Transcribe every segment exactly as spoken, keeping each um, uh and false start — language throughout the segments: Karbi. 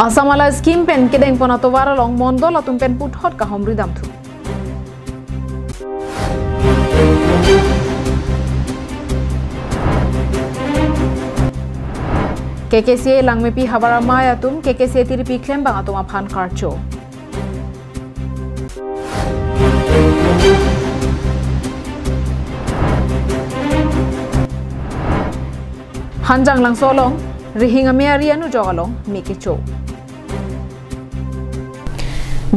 Asam Mala scheme pen kedengpon atovar along mondol atum pen puthot kahumri damthu. K K C A Langmepi havar amei atum K K C A tiripi klembang atum aphan karcho. Hanjanglangso along, Rihing amei ari anujok along me kecho.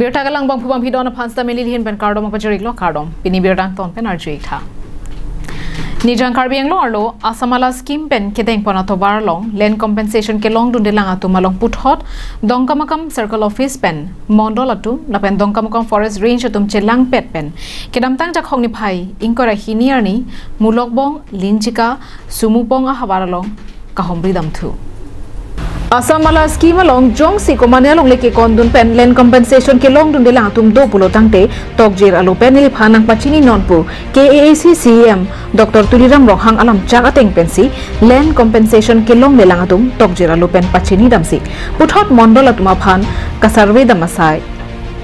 Birta kelang bangphu bangphi don aphan sita meli lihin pen kardom apajir-iklo, kardom. Pini birta angton pen arju-ik tha. Nijang Karbi Anglong arlo Asam Mala scheme pen kedengpon atovar along land compensation kelongdundelang atum along puthot Dongkamukam Circle Office pen mondol atum lapen Dongkamukam Forest Range atum chelangpet pen kedamtang Jakhong niphai ingkoi ra hini arni Mulokbong, Linchika, Sumupong ahavar along kahumri damthu. Asam Mala scheme along jongsi komatne alongle kekondun pen land compensation kelongdundelang atum do pulo tangte tokjir alo pen neliphan nangpachini non pu K A A C C E M Doctor Tuliram Ronghang alamchak ateng pensi land compensation kelonglelang atum tokjir alo pen pachini damsi puthot mondol atum aphan kasurvey dam asai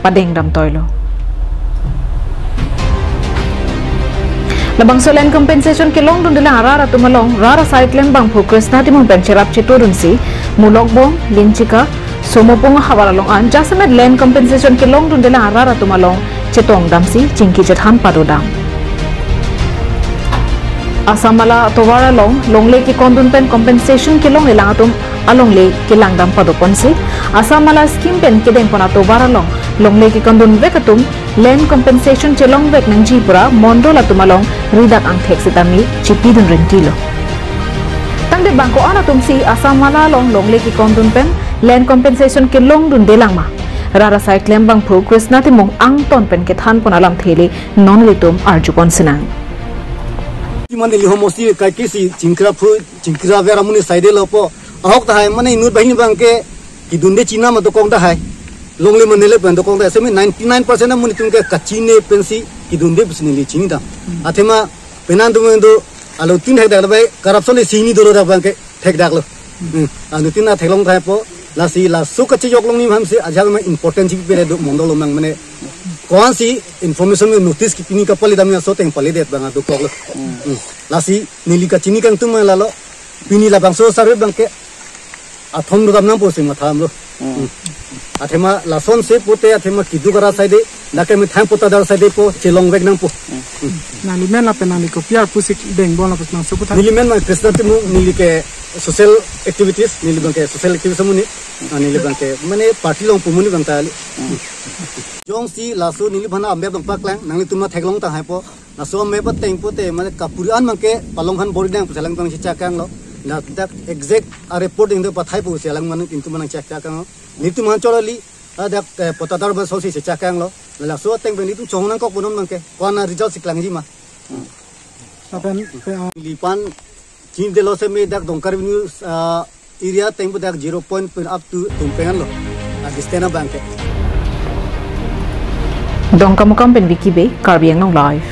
padeng dam toilo. Labangso land compensation kelongdundelang arat atum along rat asai klembangphu Krishna Timung pen cherap chetodunsi Mulokbong, Linchika, Sumupong ahavar along an jasemet land compensation kelongdundelang arat atum along chetong damsi chingki chethan pado dam. Asam Mala atovar along longle kekondun pen compensation kelonglelang atum alongle kelang dam padoponsi Asam Mala scheme pen kedengpon atovar along longle kekondun vek atum land compensation chelongvek nangji pura mondol atum along ridak angthek sitame chipidun rentilo. Tangte bangko-an atumsi Asam Mala along longle kekondun pen land compensation kelongdundelang ma? Rat asai klembangphu Krishna Timung angton pen kethanpon alamthe le non ilitum arjupon sinang. Iman neli homosti kaikesi chingkra phu, chingkra ver amonit saide lopo. Ahok tahai mane inut banghini abangke kedunde chinine ma dokok tahai. Longle mane le pen dokok tahai. Semi ninety nine percent amonit atumke kachine pensi kedunde pusi neli chini dam. Athema penan atum do alotin thekdak bai corruption le sini dolo dak abangke thekdaklo. Hmm. Anuttin ta theklong tahai po, lasi laso kachejok along ni hamsi ajak ma important si pere do mondol mang mane. Ko-ansi information me notice kipini kapali dam aso ateng palidet abang dokoklo. Hmm. Lasi neli kachini kangtung ma lalo. Pini labangso survey abangke athom do dam nangpo si matha damlo. Hmm. Athema lasonsi pute athema keduk arat saide, dak ke methang pattadar saide po chelongvek nangpo. Nangli men lapen nangli kopi arpu si dengpon lapen nangso puthot. Neli men ma Krishna Timung, neli ke social activities, neli abangke social activist amonit, ah, neli abangke mane party along pu amonit abang kali. Jongsi laso neliphan ambep abang paklang, nanglitum ta theklong tahai po, laso ambep ateng pute mane kapuri an abangke palong han bor-idang pusi alang abang si chakanglo. Dak dak exact a report ingdo pathai pusi alang mane nelitum nangchak chakanglo. Nelitum han chorali, ah, dak, eh, pattadar abang sosi si chakanglo. Laso ateng pen nelitum chong nangkok punon abangke. Ko-an a result si klangji ma? Lapen, pe, ah, neliphan chinidelo semi dak Dongka Revenue, ah, area ateng pu dak zero point pen up to Tumpeng anlo. A distance abangke. Dongkamukam pen Vicky Bey, Karbi Anglong Live.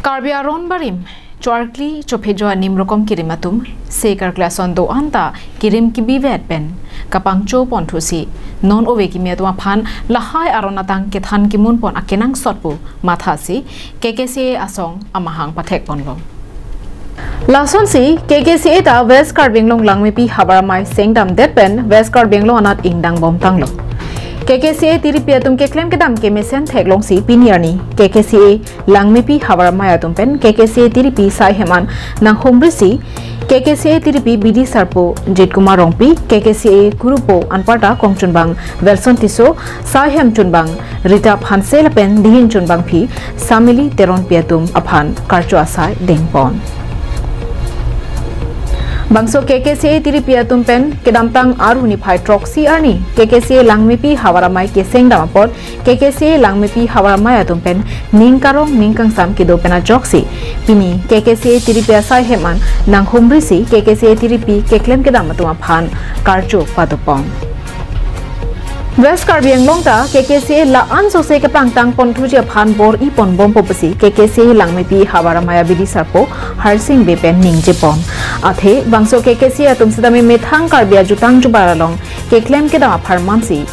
Karbi aron barim, choarkli chophejo anim rokom kirim atum, se karkli ason do-an ta kirim kibivet pen kapangcho ponthusi, non ove kimi atum aphan lahai aron atang kethan kimun pon akenangsot pu mathasi K K C A asong amahang pathek ponlo. Lasonsi K K C A ta West Karbi Anglong Langmepi havar amei sengdamdet pen West Karbi Anglong anat ingdang bomtanglo. K K C A tiripi atum keklem kedam kemesen theklongsi pini arni K K C A Langmepi havar amei atum pen K K C A tiripi saihem an nanghumrisi K K C A tiripi bidi sarpo Jit Kumar Rongpi, K K C A kurupo anparta kongchunbang Welson Tisso, saihem chunbang Rita Phanse lapen dihin chunbangpi Samili Teronpi atum aphan karcho asai dengpon. Bangso K K C A tiripi atum pen kedamtang Arni niphai throksi arni K K C A Langmepi havar amei kesengdam apot K K C A Langmepi havar amei atum pen ning karong ning kangsam kedo pen ajoksi pini K K C A tiripi asaihem an nanghumrisi K K C A tiripi keklem kedam atum aphan karcho padopon. West Karbi Anglong ta K K C A la-an sose kepangtang ponthuji aphan bor-i ponbompo pusi K K C A Langmepi Havar Amei abidi sarpo Harsing Bey pen ningjepon. Athe bangso K K C A atum sitame methang Karbi ajutang jubar along keklem kedam apharmansi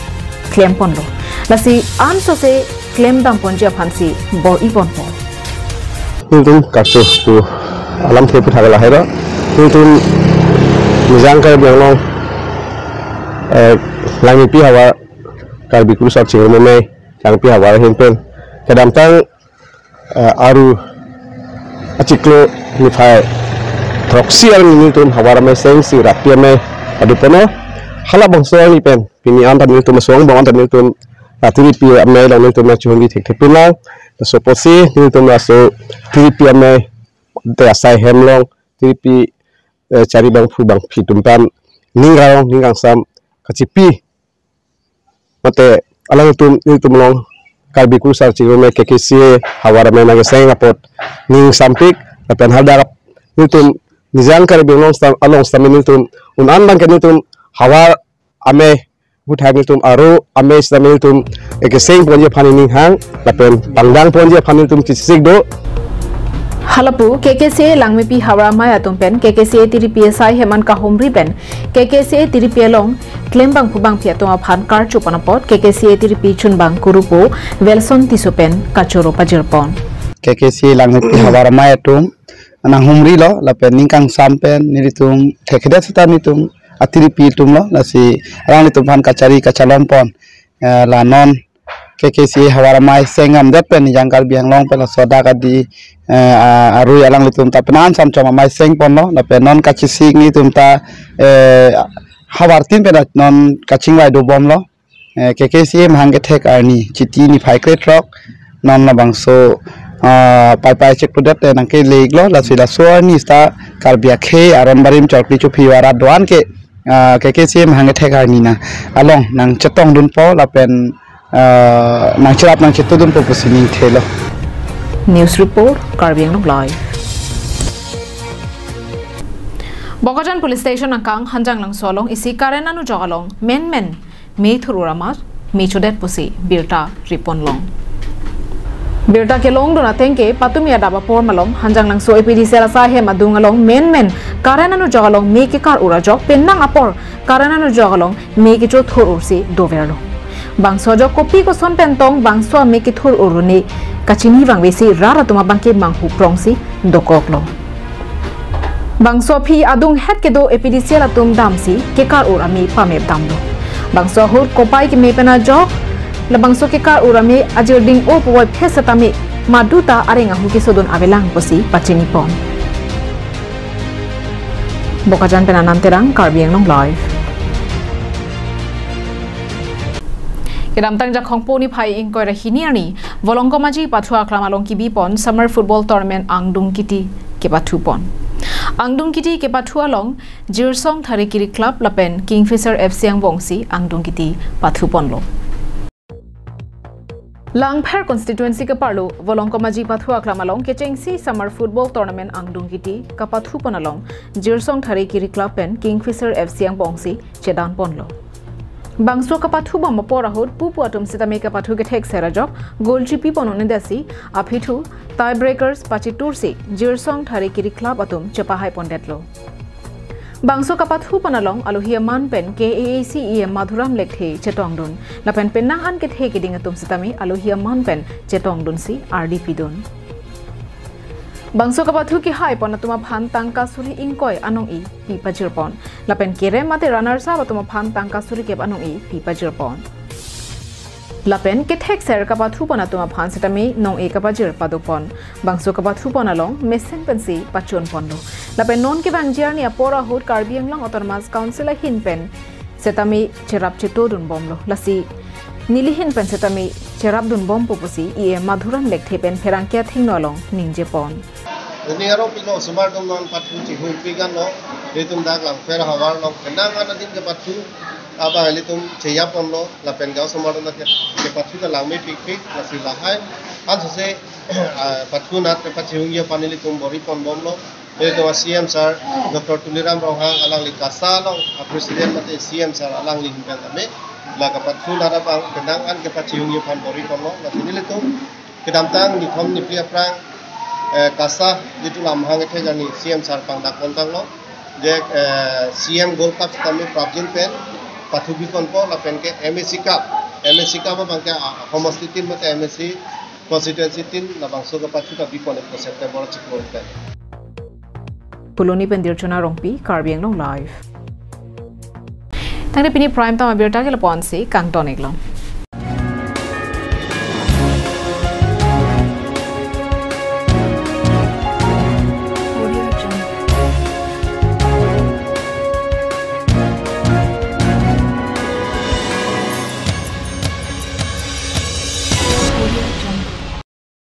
klemponlo. Lasi an sose klemdamponji aphansi bor-i ponpo. Nelitum karcho pu alamthe puthak lahai ro. Nelitum Nijang Karbi Anglong, eh, Langmepi Havar, Karbi Kurusar Chingrum Amei, Langmepi Havar ahin pen kedamtang, eh, Aru achiklo niphai throksi arni nelitum Havar Amei sengsi Rapi Amei padoponlo. Halabangso arni pen pini anta nelitum asong bang anta nelitum, ah, tiripi amei along nelitum nangchihumri thekthepinlang. Laso apotsi nelitum laso tiripi amei te asai hem along tiripi, eh, chari bangphu bangphi atum aphan ning arong ning kangsam kachipi mate alangtum nelitum along Karbi Kurusar Chingrum Amei K K C A Havar Amei nangkeseng apot ning sampik lapen hadak nelitum Nijang Karbi Anglong stam along stam nelitum un-an abangke nelitum Havar Amei puthak nelitum Aru Amei stam nelitum ekesengponji aphan ning hang lapen pangdangponji aphan nelitum kechesik do. Halapu K K C A Langmepi Havar Amei atum pen K K C A tiripi asai hem an kahumri pen K K C A tiripi along klem bangphu bangphi atum aphan karcho pon apot K K C A tiripi chunbang kurupo Wilson Tisso pen kachoro pajirpon. K K C A Langmepi Havar Amei atum nanghumrilo lapen ning kangsam pen nelitum thekthedet seta nelitum atiripi atumlo, lasi alanglitum aphan kachari kachalompon, eh, la non K K C A Havar Amei seng amdet pen Nijang Karbi Anglong pen laso adak adi, eh, a-, arui alanglitum ta penang samchom amei sengponlo lapen non kachesik nelitum ta, eh, havartin pen non kachingvai dobomlo. Eh, K K C A mahang kethek arni Chiti niphai krethrok non labangso, ah, Paipai chiklo det te nangkele-iklo, lasi laso arni seta Karbi akhei aron barim chorkli chophi arat do-an ke, ah, K K C A mahang kethek arni na along nangchetongdunpo lapen, ah, nangcherap nangchetudunpo pusi ningthelo. News report, Karbi Anglong Live. Bokajan Police Station angkang Hanjanglangso along isi current anujok along menmen me thur-ur amat me chodet pusi birta riponlong. Birta kelongdun ateng ke patumi adap apor malom Hanjanglangso A P D C L asai hem adung along menmen current anujok along me kekar-ur ajok penang apor current anujok along me kecho thur-ursi doverlo. Bangso ajok kopi koson pen tong bangso ame kethur-ur ne kachini vangvesi rat atum abangke manghu prongsi dokoklo. Bangso aphi adung het kedo A P D C L atum damsi kekar-ur ame pamep damlo. Bangso ahut kopai keme pen ajok labangso kekar-ur ame ajirding-o puvoiphit setame maduta areng ahu kesodun avelang pusi pachinipon. Bokajan pen Anam Terang, Karbi Anglong Live. Kedamtang Jakhong po niphai ingkoi ra hini arni Volongkom Aji Pathu Aklam along kibipon Summer Football Tournament angdung kiti kepathupon. Angdung kiti kepathu along Jirsong Thari Kiri Club lapen Kingfisher F C angbongsi angdung kiti pathuponlo. Langpher constituency keparlo Volongkom Aji Pathu Aklam along kechengsi Summer Football Tournament angdung kiti kapathupon along Jirsong Thari Kiri Club pen Kingfisher F C angbongsi chedanponlo. Bangso kapathubom apor ahut pupu atum sitame kapathu kethekser ajok goal chipipon un-edetsi aphithu tie breakers pachitursi Jirsong Thari Kiri Club atum chepahaipondetlo. Bangso kapathupon along alohi aman pen K A A C E M Madhuram Lekthe chetongdun lapen penang an kethe keding atum sitame alohi aman pen chetongdunsi ardi pidun. Bangso kapathu kehaipon atum aphan tangka suri ingkoi anong-e pi pajirpon. Lapen kerem mate runners up atum aphan tangka suri kep anong-e pi pajirpon. Lapen kethekser kapathupon atum aphan sitame nong-e kapajir padopon. Bangso kapathupon along mesen pensi pachunponlo. Lapen non kevangji arni apor ahut Karbi Anglong Autonomous Council ahin pen sitame cherap chetodunbomlo. Lasi nelihin pen sitame cherapdunbompo pusi E M Madhuram Lekthe pen pherangke athengno along ningjepon. Ini aro pilo osomar atum non pathu chihum pigan lo, ilitum dak Langpher havar along penang an adin kepathu abang ilitum cheyaponlo, lapen gaon osomar atum ke, kepathu ta langmepikpik, lasi lahai ansose, ah, pathu nat kepachihungji aphan ilitum bor-iponbomlo. Nelitum a-C M sir Doctor Tuliram Ronghang alangli KASA along a-president mate C M sir alangli ahin pen kami la kapathu nara bang penang an kepachihungji aphan bor-i ponlo. Lasi nelitum kedamtang nithom niphli aphrang, eh, KASA jitu lamhang ethe jani C M sir pangdak pontanglo. Je, eh, C M Gold Cup kami prapjin pen pathu biponpo lapen ke M A C Cup, M A C Cup abang ke, ah, homosti tin mate M A C constituency tin labangso kepathu ta biponpo September chiklo pen. Phuloni pen Dirchona Rongpi, Karbi Anglong Live. Tangte pini prime time abirta ke lapu-an si kangton-iklo.